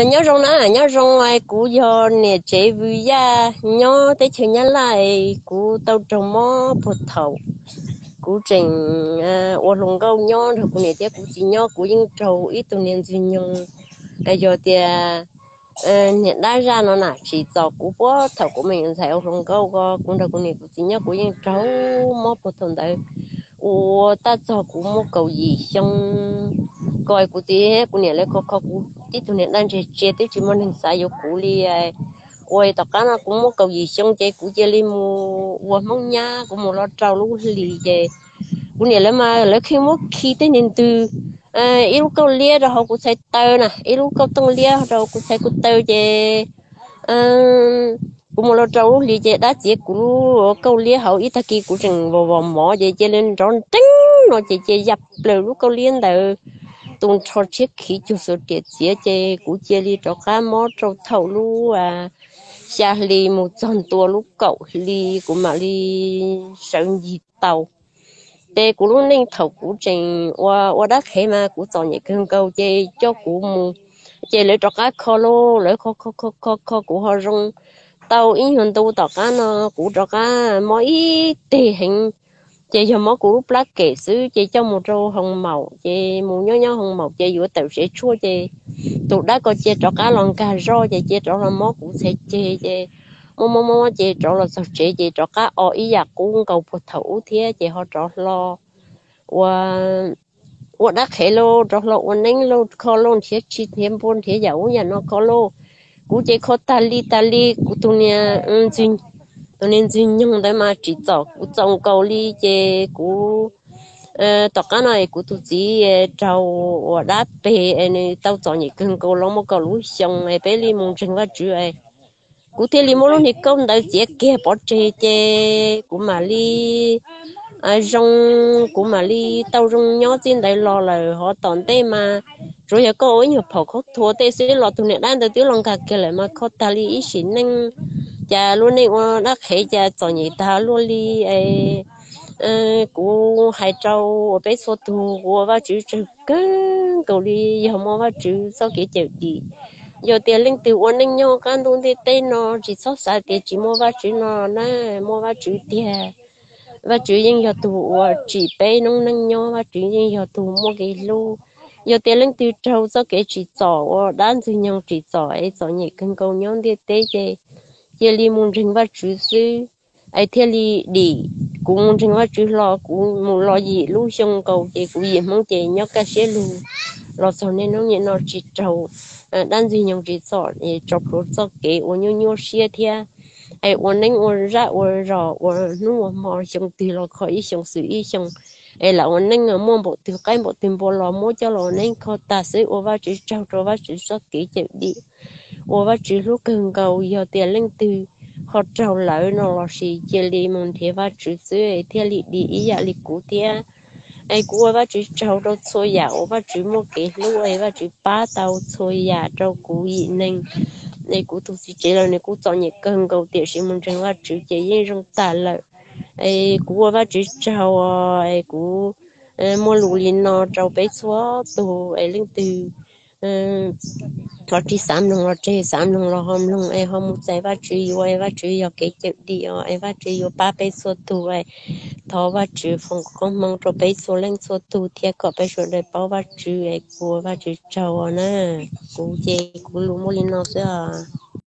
Nyob zoo na, nyob zoo. Kuv yog niam tsev Vwm Yaj nyob teb chaws Nyab Laj. Kuv tau raug mob puag thaum kuv tseem ua hluas nkauj nyob nrog kuv niam thiab kuv txiv nyob. Kuv yeej raug ib tug niag ntxwg nyoog, yog tias niag dab zaj no na tsim txom kuv puag thaum kuv me nyuam ntxhais ua hluas nkauj ko. Kuv nrog kuv niam kuv txiv nyob kuv yeej raug mob puag thaum ntawd ua tag txog kuv muaj kaum yim xyoo ko. Kuv txiv kuv niam lawv kho kho kuv tib tug niag dab ntseg tsia twb tsis muaj neeg xav yuav kuv li. Ua tom qab no kuv muaj kaum yim xyoo ces kuv cia li mus ua Hmoob nyab, kuv mus los rau lub hlis ces kuv niam lawv mas lawv khij muab khi tej niag ntws, ib lub kauj liab rau hauv kuv txhais taw na, ib lub kauj tooj liab rau kuv txhais kuv taw ces kuv mus los rau lub hlis ces dab txiav kuv lub kauj liab hauv ib tag kis kuv tseem vos vos mov ces cia li nrov nreeb no ces cia ya plaws lub kauj liab ntawd, tus nrho tshiab khiv cuag xuas riam txiav ces kuv cia li rov qab mob rau thaum lub xya hli mus txog ntua lub kaum hli kuv mam li sawv ncig tau. Ces kuv lub neej thaum kuv tseem ua ua dab qhev mas kuv txom nyem kawg nkaus ces coj kuv mus, ces lawv rov qab kho lauj, lawv kho kho kho kho kuv ho zoo tau ib nyuag ntu tom qab no kuv rov qab mob ib teg heev. Ces yog mob kuv lub plab kem xwb ces coj mus rau hoo maum ces mus nyob nyob hoo maum ces yuav tawm tsev tshuaj ces tus dab ko cia rov qab los nkag zoj ces cia rov los mob kuv txhais ceg ces mob mob mob ces rov los txog tsev ces rov qab o ib yam qub nkaus puag thaum ub thiab ces ho rov hlo ua ua dab qhev lauj, rov hlo ua neeb lauj, kho lauj, nrhiav tshis nrhiav npua nrhiav yam ub yam no kho lauj. Kuv ces kho tas li tas li, kuv tus niag, tus niag ntxwg nyoog ntawd mas tsim txom kuv txaus nkaus li ces kuv, tom qab no es kuv tus txiv raug ua dab peg es nws tau txom nyem kawg nkaus los muaj kaum lub xyoo es peb li mus ntseeg Vajtswv es kuv thiaj li muab lub niag kauj ntawd txiav kiag pov tseg ces kuv mam li zoo, kuv mam li tau zoo nyob txij ntawd los lawm. Ho tom ntej mas tsuas yog koj ua ib nyuag phaum khaub thuas tej xwb los tus niag dab ntawd twb los nkag kiag lawm mas kho tag li ib sim neej. Cas lub neej ua dab qhev cas txom nyem tag luaj li es kuv hais rau uas peb txhua tus ua Vajtswv tsaug kawg nkaus li yog muaj Vajtswv txoj kev cawm dim. Yog tias leej twg ua neej nyob qab ntuj ntiaj teb no tsis txhob xav tias tsis muaj Vajtswv no na, muaj Vajtswv tiag. Vajtswv yeej yog tus uas tsim peb noob neej nyob, Vajtswv yeej yog tus muaj kev hlub. Yog tias leej twg raug txoj kev tsim txom uas dab ntxwg nyoog tsim txom es txom nyem kawg nkaus nyob ntiaj teb ces cia li mus ntseeg Vajtswv xwb es thiaj li dim. Kuv mus ntseeg Vajtswv hlo kuv mus los yim lub xyoo nkaus ces kuv yim Hmoob ces nyob kaj siab lug los txog niaj hnub niaj no tsis raug dab ntxwg nyoog tsim txom es tso plhuav txoj kev ua nyuaj nyuaj siab thiab es ua neeb ua zaj ua zos ua hnub ua hmo xyoo twg los kho ib xyoo xwm ib xyoo es lam ua neeb muaj npaum twg qaib npaum twg npua los muab coj los ua neeb kho tag xwb. Ua Vajtswv tsaug rau Vajtswv txoj kev cawm dim, ua Vajtswv hlub kawg nkaus. Yog tias leej twg ho raug lawm no los sis cia li mus nrhiav Vajtswv xwb es thiaj li dim ib yam li kuv thiab. Es kuv ua Vajtswv tsaug rau txhua yam uas Vajtswv muaj kev hlub es Vajtswv pab tau txhua yam rau kuv yim neeg. Es kuv tus txiv tsev los nws kuj txom nyem kawg nkaus tiam sis mus ntseeg Vajtswv ces yeej zoo tas lawm. Es kuv ua Vajtswv tsaug es kuv muaj lus li no rau peb txhua tus es leej twg ho tsis xav mloog los tseg, xav mloog los ho mloog es ho mus txais Vajtswv yuav es Vajtswv yog kev cawm dim os es Vajtswv yuav pab peb txhua tus es thov Vajtswv foom koob hmoov rau peb txhua leej txhua tus thiab kom peb sawv daws paub Vajtswv es kuv ua Vajtswv tsaug na. Kuv ces kuv lus muaj li no xwb os.